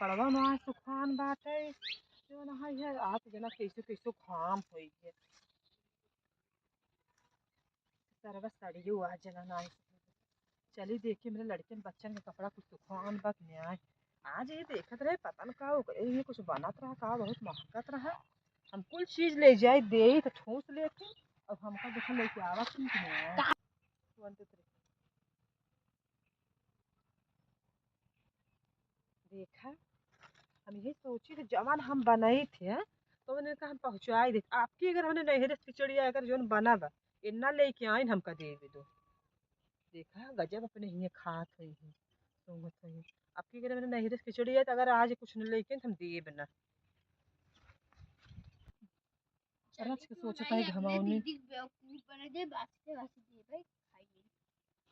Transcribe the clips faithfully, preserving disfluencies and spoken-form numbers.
पड़वा में आज तूफान बाटे, जो ना है, आज जना कैसो कैसो घाम होई है। सरवा सड़ियो आज जना ना है। चली देखी, मेरे लड़कन बच्चन के कपड़ा कुछ तूफान बा कि नाय। आज ये देखत रहे, पता न का ओकरे में कुछ बनत रहा, का बहुत महकत रहा। हम कुल चीज ले जाए, देई तो ठूस लेती। अब हमका देखो लेके आवत ही कि नाय। One, two, three। देखा, हम यही सोची कि जवन हम बनाई थे, तो उन्हें कहा हम पहुँचाई दे। आपकी अगर हमने नैहरे से खिचड़ी आए, अगर जौन बना बा, इन्ना लेके आइन, हमका देवे दो। देखा, गजब अपने हिये खात हुई है, सूंघत हुई है। आपकी अगर हमने नैहरे से खिचड़ी आए, तो अगर आज कुछ न लेके आइन, तो हम देब ना। रच के सोचत है घमौनी। दीदी के बेवकूफ बने दे, बात से बात से देबे, खाई ले।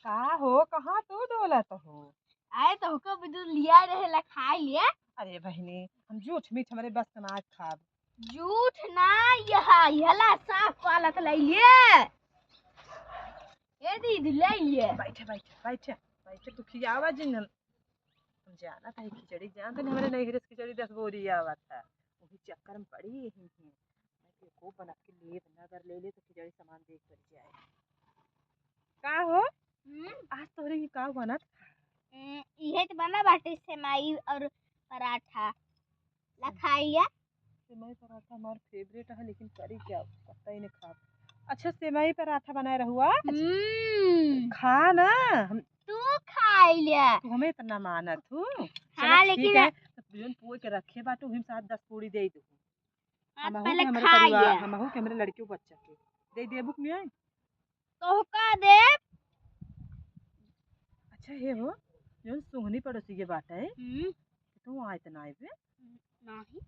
का हो, कहाँ तू डोलत हो? आए तो हुको बुझू लिया रहे ला खाए लिए। अरे बहिनी, हम जूठ मीठ हमरे बस के ना खाब। जूठ ना, यह, यहला साफ पालक ले लिए। ए दीदी, ले लिए। बैठे, बैठे, बैठे, बैठे, तू खियावा जिन। हम जानत है खिचड़ी, जानत है हमरे नैहरे से खिचड़ी दस बोरी आवत है, वही चक्कर में पड़ी यही है। मैं के को बनत के लेब ना, अगर ले ले तो खिचड़ी सामान देख पड़ जाए। का हो? हम्म? आज तोहरे ही का बनत? हम्म, इहे तो बना बाटे, सेमाई और पराठा। ला खाई लिया। सेमाई पराठा हमार फेवरेट है, लेकिन करी क्या, पता ही नहीं खाब। अच्छा, सेमाई पराठा बनाए रहुआ? हम्म। खा ना, हम तू खाई लिया। तू हमें इतना मानत हूँ। हाँ, चलो, ठीक लेकिन है, तो जौन पुए के रखे बाटे, उही में सात दस पूड़ी दे दू। हाँ, हमहू पहले के हमरे खा परिवार, लिया। हमहू के हमरे लड़कियों बच्चा के दे देबू कि नहीं? तोहका देब। अच्छा, हे हो, जौन सुंघनी पड़ोसी के बाटे, हम्म। तू आए त ना आइबे? नहीं।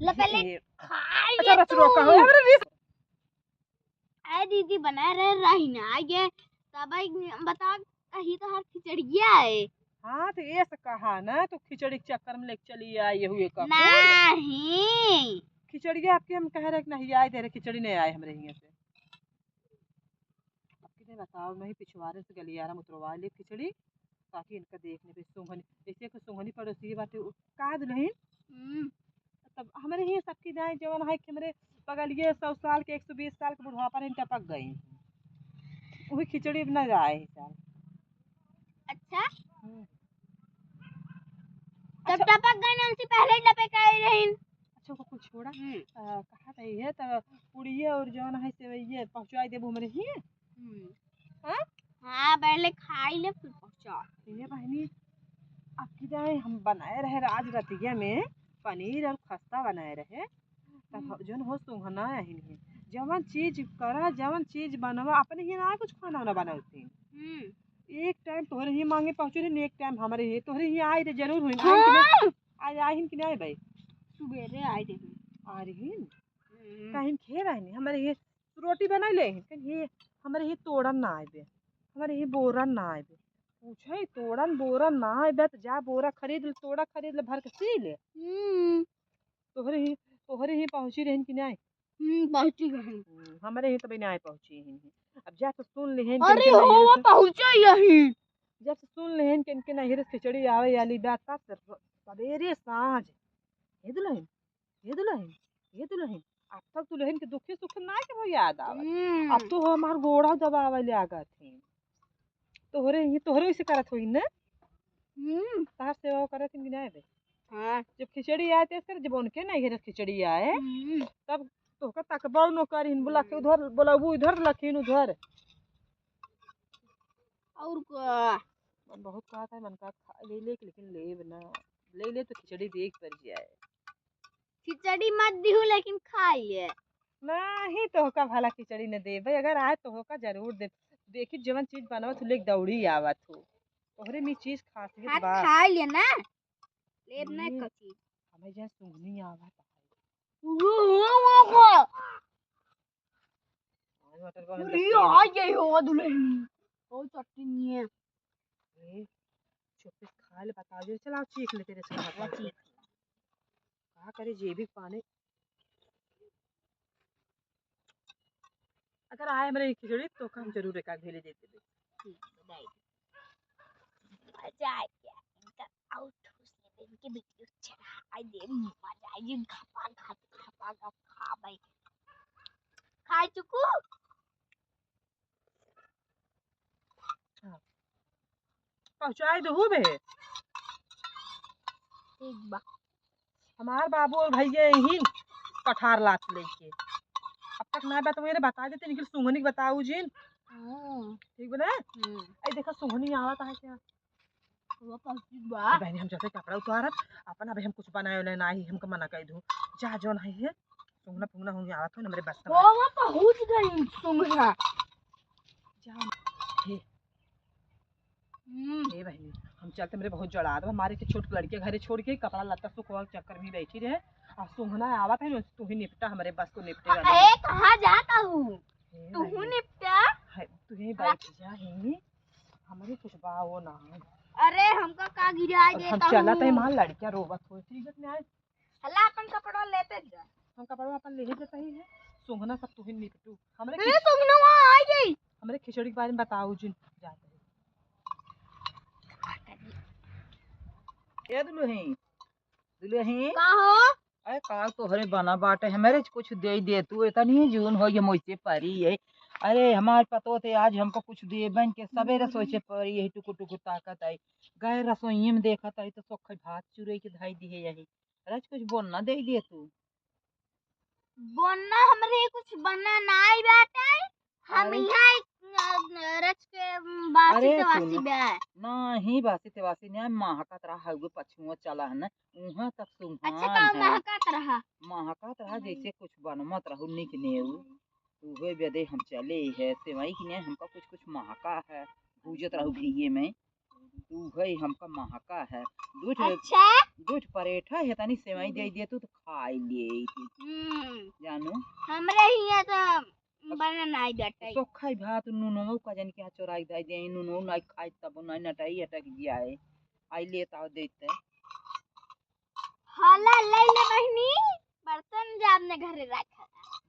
ले पहले ए, खाई अच्छा, ले रचुआ तू। कहो, अरे रे। ए दीदी, बनाए रहे रही ना, आगे तब एक बता, कही तो हर खिचड़िया है। हाँ, तो ये से कहा ना, तो खिचड़ी के चक्कर में लेके चली आई हुए का। नहीं। खिचड़िया आपके हम कह रहे कि नहीं आए दे रहे, खिचड़ी नहीं आए हमरे हियाँ से। अब किने बताओ, मैं ही पिछवारे से गलियारा में उतरवा ले खिचड़ी, ताकि इनका देखने पे सूंघनी, जैसे कि सूंघनी पड़ोसी बाटे, उ-, का दुल्हन? हम्म। तब हमरे ही सबकी दाएं जवन है कि हमरे बगलिए सौ साल के, एक सौ बीस साल के बुढ़ापा रही टपक गई, वही खिचड़ी बना जाए है साल। अच्छा? हम्म। जब अच्छा। टपक गई ना, उनसे पहले ही टपक आई रही। अच्छा, ओका कुल छोड़ा। हम्म। अ, कहा रही है, तब पुड़िया और जौन है सेवइया पहुँचाई देबू हमरे ही? हम्म। हाँ? हाँ, पहले खाई ले, फिर पहुँचा। ये बहिनी, अब की जाए हम बनाए रहे आज रतिया में पनीर और खस्ता बनाए रहे, तब हम्म। जौन हो सुंघना है इनके। जवन चीज करा, जवन चीज बनवा, अपने ही ना कुछ खाना वाना बनावती। हम्म। एक टाइम तोहरे ही मांगे पहुँचे रहे, एक टाइम हमरे ही, तोहरे ही आए रहे जरूर हुई। हाँ। आज आहिन कि नहीं भाई? सुबेरे आए रहे। आ रही? हम्म। कहीं खेल रहे नहीं, हमारे ये रोटी बनाई ले, कहीं ये हमारे ये तोड़न ना आए बे, हमारे ये बोरन ना आए बे। पूछे, तोड़न बोरन ना आए बे, तो जा बोरा खरीद ले, तोड़ा खरीद ले, भर के सी ले। हम्म। तोहरे ही, तोहरे ही पहुँची रहन कि नहीं? हम्म, पहुँची गई। हम्म, हमरे ही तबे नहीं पहुँची ही। अब जा तो सुन लेहन कि अरे इनके हो, नैहरे वो से, पहुँचा यही। जब से सुन लेहन कि इनके नैहरे से खिचड़ी आवे वाली बात, तब से र-, सवेरे साँझ, "हे दुल्हन, हे दुल्हन, हे दुल्हन।" अब तक दुल्हन के दुखे सुखे ना के वो याद आवत। हम्म। अब तो हमार गोड़ा दबावे लागत है। तोहरे ही, तोहरे वैसे करत होई ना? हम्म। तार सेवा करत ही कि नहीं बे? हाँ। जब खिचड़ी आए तेज कर, जब उनके नैहरे खिचड़ी आए, हम्म। तब तोहका तकबौ न करिन, बोला के हम्म। उधर, बोलाबू इधर, लखीन उधर। और का? मन बहुत कहत है, मन का खा ले, ले, लेकिन लेब ना। ले, ले तो खिचड़ी देख पर जाए। खिचड़ी मत दिहू, लेकिन खा ले। नहीं, तोहका भला खिचड़ी न देबे, अगर आए तोहका जरूर देब। देखी जवन चीज बनावत हूँ, लेके दौड़ी आवत हूँ। तोहरे में चीज खासियत हाँ, बा। खा ले ना, लेब ना हम्म। कथी। हमें जहाँ सूंघनी आवत है। वो, वो, वो, वो। आज मटर को हम अरे, देखते हैं। आ गई हो दुल्हन। ओ चटनी है। ए, चुप से खा ले, बताओ जो। चलाओ, चीख ले तेरे से हाँ, खा ले। चीख। का करे, जेबी पानी। अगर आए हमरे खिचड़ी, तो हम जरूर एक आध भेले देते दे। ठीक है, दाई। मजा आ गया। इनका आउट हो गया। के वीडियो चढ़ाई दे, मजा आई, घपा घप, घपा घप खाबै। खाई चुकू? पहुँचाई दहू बे। ठीक बा। हमार बाबू और भैया यही कठार लात लेके। अब तक ना बता, मेरे बता देते, निखिल सुंघनी के बताऊ जिन। हाँ। ठीक बा ना? हम्म। आई देखा, सुंघनी आवत है क्या? वो पहुँची बा। ए बहनी, हम चलते कपड़ा उतारब, अपन अबे हम कुछ बनाए उनाए नाही, हमके मना कइ दू। जा, जौन है ये, सुंघना फुंघना होंगे आवत हो ना, मेरे बस का वो, वो पहुँच गई सुंघना। जा। हे। हम्म। ए बहनी, हम चलते, मेरे बहुत जड़ात बा, हमारे के छोट लड़के घरे छोड़ के कपड़ा लत्ता सुखवा के चक्कर में बैठी रहे। आ सुंघना आवत है ना, तू ही निपटा, हमरे बस को निपटे वाली। ए, कहाँ जाता हूँ? हे तू बहनी। निपटा। है, तू यहीं बैठ जा, यहीं। हमरे कुछ बा वो ना। अरे, हमका का गिराए अब हम देता चलत हई हूँ? माँ, लड़कियाँ रोवत होई, ठीक है, न्याय। हला, अपन कपड़ा लेते जा। हम कपड़ा अपन लेहे जात ही है। सुंघना सब तुहिन निपटू। हमरे ए, खिच-, सुंघना वहाँ आ गई। हमरे खिचड़ी के बारे में बताऊ जिन, जात ही। ए दुलही, दुलही। का हो? अरे का तोहरे बना बाटे, हमरे कुछ दे दे तू, इतनी जून हो ये मोइसे परी है। अरे हमार पतो थे आज हमको कुछ देबन के, सबेरे सोचे परी यही टुकुर टुकुर ताकत आई। गए रसोई में देखत आई तो सोखई भात चुरई के धई दिहे यही। अरे आज कुछ बोलना दे दे तू। बोलना हमरे कुछ बना नाई बाटे। हम अरे। यहाँ एक, अ, रच के, उम, बासी अरे तेवासी सुन। बे। नाही, बासी तेवासी नहीं, महकत रहा, हउए पछुआ चला है ना, उहाँ तक सुंघान अच्छा, का है। महकत रहा? महकत रहा, नहीं। जैसे कुछ बनमत रहू, निक नेऊ। उहे बदे हम चले है, सेवई की नहीं, हमका कुछ, कुछ महका है, भूजत रहू घिये में। उहे हमका महका है। दुठ, अच्छा? दुठ परेठा है, तनी सेवई दे दे तू तो खाई ले तू। हम्म। जानू? हमरे हियाँ तो बना नाई बाटे। सोखा ही भात, नूनो का जन के यहाँ चोराई दाई दे, नूनो नाई खाई तब नाई नटाई अटक जाए। आई ले ताव देते। हला ले ले बहिनी, बर्तन जा अपने घरे रखा।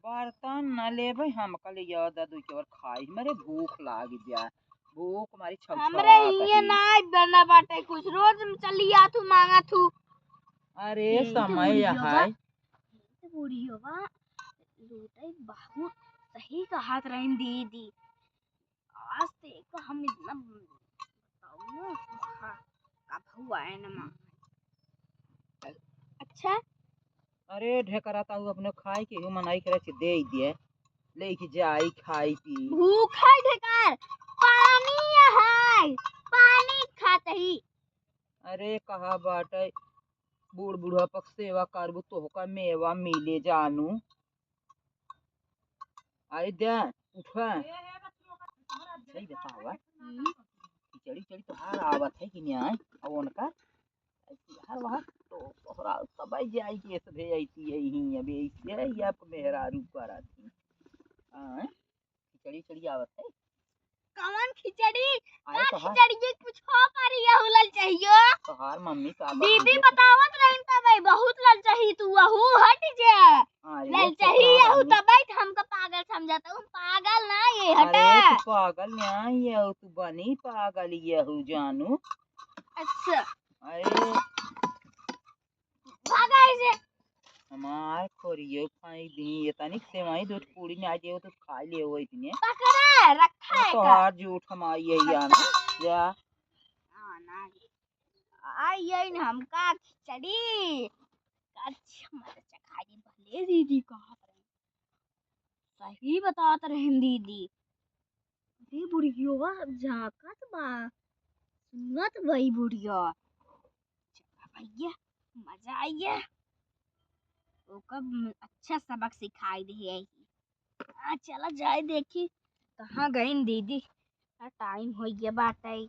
बर्तन न लेबे, हम कल याद आ दुई चार खाई, हमरे भूख लाग जा, भूख मारी छौ हमरे छौ हिये आत है। नाई बना बाटे कुछ, रोज में चली आ तू मांगा तू। अरे यही तो समय बुढ़ियो बा, है। यही तो बुढ़ियो बा, लूटे बहुत सही कहत रहीन दीदी। आज तो एक हम इतना बताऊँ ना, हाँ, कब हुआ है ना माँ। अच्छा। अरे ढेकरा ताऊ अपने खाए के हूँ मनाई करे से दे ही दे, लेके जाई खाई पी। भूख है ढेकर, पानी है, पानी खात ही। अरे कहा बाटे बूढ़ बुढ़ापा के सेवा करबू तोहका मेवा मिले जानू। आई दे, उठा। सही बतावा। हम्म। खिचड़ी उचड़ी तोहार आवत है कि नहीं आए? अब उनका ऐसी हर वहाँ तो तोहरा सब आई जाई कि ऐसे भे ऐसी है ही, अबे ऐसे है, ये आप मेहरारू करा थी। हाँ, खिचड़ी उचड़ी आवत है। कवन खिचड़ी? अरे का तोहार खिचड़ी के कुछ हो पारी यहू लल चाहियो? तोहार मम्मी का दीदी बतावत रही तब बहुत लल चाहिए तू वहू हट जा। अरे लल चाहिए तोहार यहू मम्मी। तब हमका पागल समझता हूँ, पागल ना ये अरे हटा। तू पागल ना ये, तू बनी पागल यहू जानू। अच्छा। अरे भागा ऐसे। हमार खोरियो खाई दी, ये तनिक सेवई दो पूरी में आ जाओ तो खा ले वो इतने। पकड़ा रखा है का? तोहार झूठ हमारी यही आना। अच्छा। या। हाँ, ना। आई यही न हमका खिचड़ी। अच्छा, मजा चखा दी भले दीदी कहा। सही बतात रहेन दीदी। अरे बुढ़ियो झांकत बा, सुनत बई बुढ़ियो। चला भैया, मजा आइए। ओकर अच्छा सबक सिखाई दिए। हाँ, चला जाए देखी कहाँ गईन दीदी। आ, टाइम हो गया बाटे।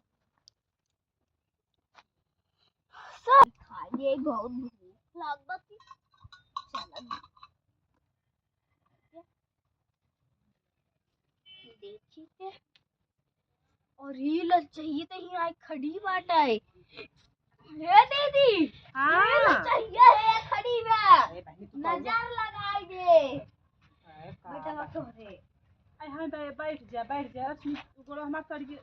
सब खाइए, बहुत भूख लागत। चला देखी के। और ये लल चाहिए तो ही आई खड़ी बाटे। हे दीदी, हाँ। ये लल चाहिए है खड़ी बा। अरे बहनी, तू नजर लगाई दे। अरे का बेटा, बात। बैठो रे। अरे हाँ, बै-, बैठ जा, बैठ जा। रश्मि, तू गोड़ा हमार तड़िए।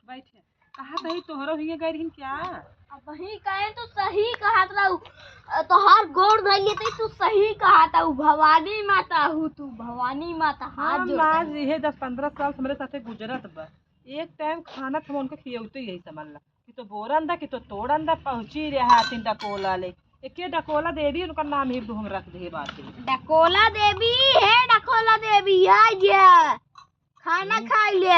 बैठ। कहा कहीं तोहरो हिये गई रही क्या? अब वही कहे तू सही कहत रहू। अ, तोहार गोड़ धइले त तू सही कहत रहू। भवानी माता हूँ तू, भवानी माता, हाथ हम जोड़ ना के। इहे दस पन्द्रह साल हमरे साथे गुजरत बा। एक टाइम खाना त हम उनके खियौते यही समझ ला कि तो बोरन दा कि तो तोड़न दा, पहुँची रहा तीन डकोला ले। एके डकोला देवी उनका नाम ही हम रख दे बाटे। डकोला देवी है, डकोला देवी है ये। खाना हम्म। खाई ले।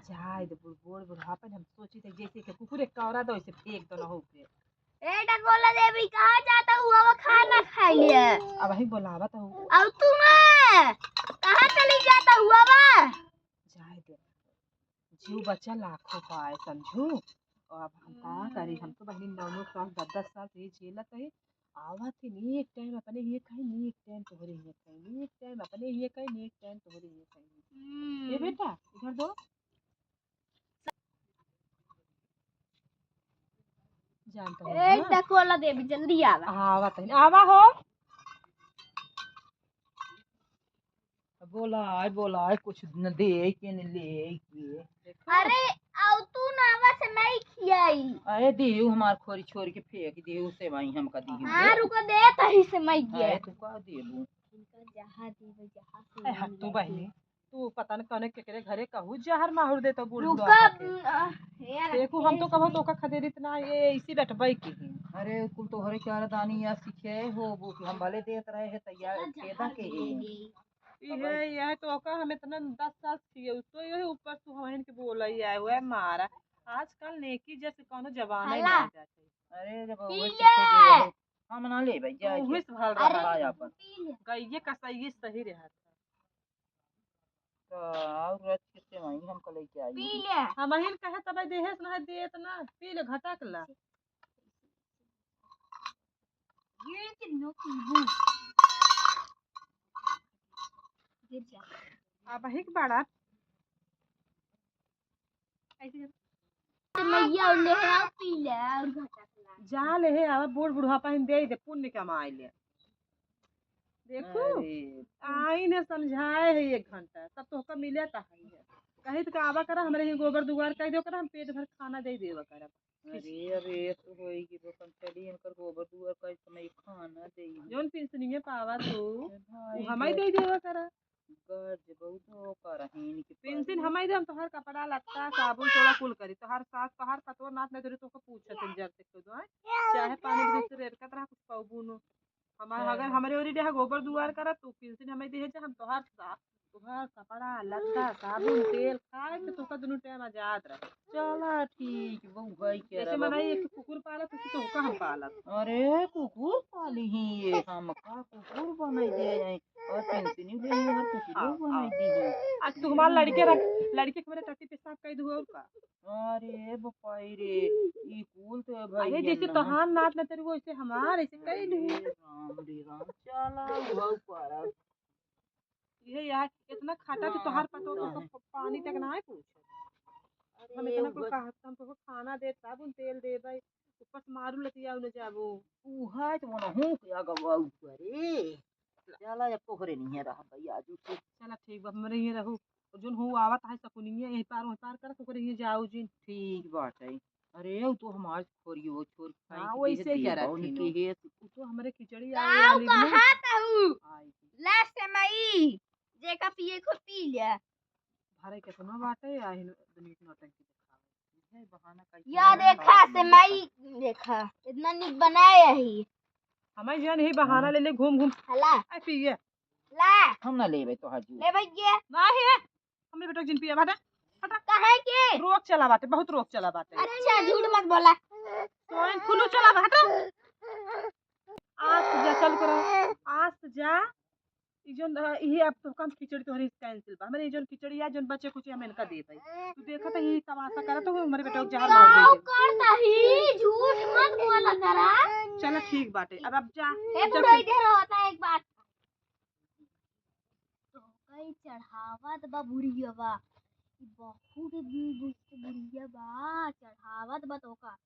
जाए दे, बूढ़, बूढ़ बुढ़ापे में हम सोची थे जैसे कि कुकुर एक कौरा दो, इसे फेंक दो ना हो के। ए डकोला देवी, कहाँ जाता हुआ वो खाना खाई ले? अब वही बोलावत हूँ। अब तू मैं कहाँ चली जाता हुआ वो? जाए दे, जीव बचा लाखों पाए, समझू। और अब हम का करी, हम तो बहनी नौ नौ साल, दस दस साल से ये झेलत है। आवत ही नी एक टाइम अपने ये खाई, नी एक टाइम तोहरे ये खाई, नी एक टाइम अपने ये खाई, नी एक टाइम तोहरे ये खाई। ये हम्म। बेटा, इधर दो। जानता हूँ ए ना। डकोला देवी, जल्दी आवा। आवा तनी, आवा हो। बोला आय, बोला आय, कुछ न दे के न ले के। अरे, आउ तू ना आवा से मैं खियाई। अरे देहू हमार खोरी छोरी के फेंक देहू से वही हमका देहू। हाँ, रुको, दे तही से मैं गिया। अरे तू का देबू? इनका जहाँ देवे, जहाँ से अरे हट तू बहनी, तू पता न कने केकरे घरे कहू जहर माहुर दे तो बूढ़ रुका, बुढ़ापा के। उम, अ, हे देखू, हम तो रखे कबो से। तोका खदेरित ना, ये इसी डटबई की ही। अरे कुल तोहरे चार दानी या सीखे हो, वो कि हम भले देत रहे हैं तैयार चला छेदा जहाँ के ही। दे दे। इहे, यह तो ओका हम इतना दस साल खिए, तो यही ऊपर तू हमहिन के बोला ही आए हुए मारा। आजकल नेकी जैसे कौनो जमाना ही हला। नहीं जाते। अरे जब पी वो ले। सीखे गए हो, हम ना लेबे, जा तू जा। हुइस भल अरे, रहा है अपन। पी ले। गइये कसइये सही रहत है। तो और अच्छे से वहीं हमको लेके आई। पी ले। हमहिन कहे तब देहेस ना देत ना, पी ले घटक ला। ये किन्नो पीबू। गिर जा। अब ही के बड़ा। ऐसे कर। तो मैया और ले आओ, पी ले और घटक ला। जा ले हे, अब बूढ़ बुढ़ापा हिन दे दे, पुण्य कमाए ले। देखू, अरे। आई ने समझाए है एक घंटा, तब तो ओका मिले ता है। कही तो आवा करा, हमरे ही गोबर दुआर कह दो करा, हम पेट भर खाना दे देवा करा। अरे, अरे, तो होई कि बकन चली, इनकर गोबर दुआर का समय खाना देई। जौन पिंसनिये पावा तू, अरे भाई, उ हमाई रे। दे देवा करा। गर्ज बहुत हो करहीन के पेंसिल परी। हमाई दे, हम तोहार कपड़ा लत्ता, साबुन, तोरा कुल करी। तोहार सास, तोहार पतोर नाथ नहीं तोरी तोके पूछत हैं, जर से खुद, हैं? चाहे पानी बिना से रेड़कत रहा, कुछ पाउबू नो। हमार, हाँ। अगर हमरे ओरी रहा गोबर दुआर करा, तू पेंसिल हमाई दे जा, हम तोहार सा-, तोहार कपड़ा, लत्ता, साबुन, तेल खाए के तोका दुनू टाइम आजाद रह। चला ठीक, बउआ के जैसे रहा। मनाई एक कुकुर पालत, उसे तोका हम पालत। अरे, कुकुर पाली ही ये, हम का कुकुर बनाई दे जाए? और पेंसिल ले ही हर कुकुर बनाई दी ही। आज तू हमार लड़के रख, लड़के के मेरे टट्टी पेशाब कई दू और का? अरे, बपाई रे, ई कुल तो है भाई अरे, जैसे ना। तोहार नात न तेरे, वैसे हमार, ऐसे कई दू। अरे, राम रे राम, चला, उहाऊ पारा। ये यार, इतना खाटा तो तोहार पतो तो प-, पानी तक ना है पूछ। हम अरे, इतना कुल उहे कहत, हम तोहको खाना देत, साबुन तेल देबै, ऊपर से मारू लतिया न जाबो। उहे तो मन हूँ के अगवा ऊपर रे। चला, अब तोहरे नहीं है रहा भैया, आज उठे। चला, ठीक बा, हमरे ही रहू। और जोन हूँ आवत है सकुनिया, यही पार, वही पार करत, ओकरे ही जाऊ जिन। ठीक बाटे। अरे, उ तो हमार छोरी हो, छोरी खाई हाँ, के वैसे देह करा देबा, थी उनके नो। हे। उ तो हमरे खिचड़ी आवे आओ, वाली बनी। कहाँ तहु? आई थी। ला सेमई, जेका पिए को पी ले। भरे केतना बाटे, आ हिन दुनिया के नौटंकी देखावे। इहे बहाना कई या के देखा, बहाना सेमई देखा, इतना निक बनाए अही। हमारे जन ही बहाना हाँ। ले ले घूम घूम। हला। आ पिए। ला। हम ना लेबे तोहार जूस। ले भैया। ना है। हमरे बेटा के जिन पिया, हटा, हटा। काहे के? रोग चला बाटे, बहुत रोग चला बाटे। अच्छा, झूठ मत बोला। तो इन कुलू चला बा, हटा। आज तो जा, चल करो। आज तो जा। ई जोन, अ, इहे अब तो काम खिचड़ी तोहरी cancel बा। हमरे ई जोन खिचड़ी आ, जोन बचे कुचे हम इनका दे भाई। तू देखत ही तमाशा करत हो, हमरे बेटा के जहर मार दे। का करता ही? झूठ मत बोला करा। चला ठीक बाटे, अब, अब जा। हे अब जा बुढ़ई फिर। दे रहा होता एक बात। तो कई चढ़ावत बा बुढ़िया बा। ई बहुत दुष्ट बुढ़िया बा, चढ़ावत बा तो का।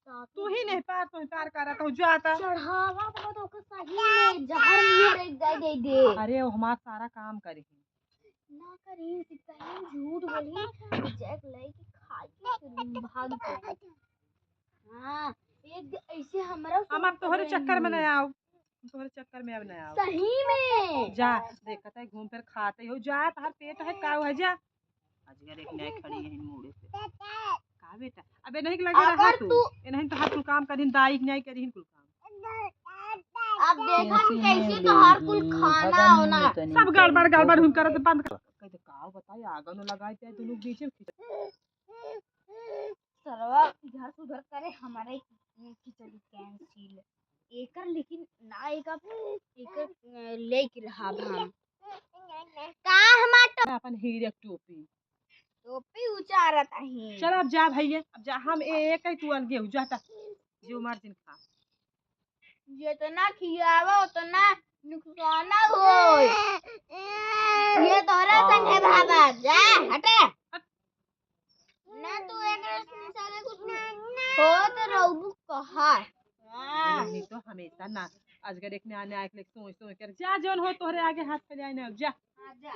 तो तू ही नहीं पार, तू ही पार करत हो, जाता। चढ़ावत बा तो का सही में जहर नियर एक दे दे दे। अरे, वो हमार सारा काम करी। ना करी, से कहीं झूठ बोली, जैक लई के खा के फिर भाग जाए। हाँ, एक ऐसे हमरा हम अब तोहरे चक्कर में ना आओ, हम तोहरे चक्कर में अब ना आओ। सही में। जा, देखत है घूम फिर खाते हो, जा, तोहर पेट है का है, जा। अजगर एक न्याय खड़ी है मुड़े पे। का बेटा? अबे नहीं लगे रहा अगर तू। तू ये नहीं तो हर कुल काम करिन, दाई के न्याय करिन कुल काम। अब देखा कि कैसे तोहार कुल खाना होना। सब गड़बड़ गड़बड़ हम करत बंद कर। कह दे का बताई, आगन लगाई जाए दोनों बीच में। सरवा इधर से उधर करे, हमारे खिचड़ी cancel। एकर लेकिन ना, एकर, एकर, अ, लेके रहा हम। का हमार टो- अपन हीरे के टोपी। टोपी उचारत अही। चल अब जा भैया, अब जा, हम ए-, एक ही तू अलगे हो, जा ता। जो मर्जिन खा। जितना खियावा उतना नुकसान होई। ये तोरा संगे भागा, जा, हटे। ना तू एक सारे कुछ नहीं। हो तो रहबू कहा। हाँ। नहीं तो हमेशा ना, अजगर एक ने आने आए के लिए सोच सोच कर, जा जौन हो तोहरे आगे हाथ फैलाए ना, जा। हाँ, जा।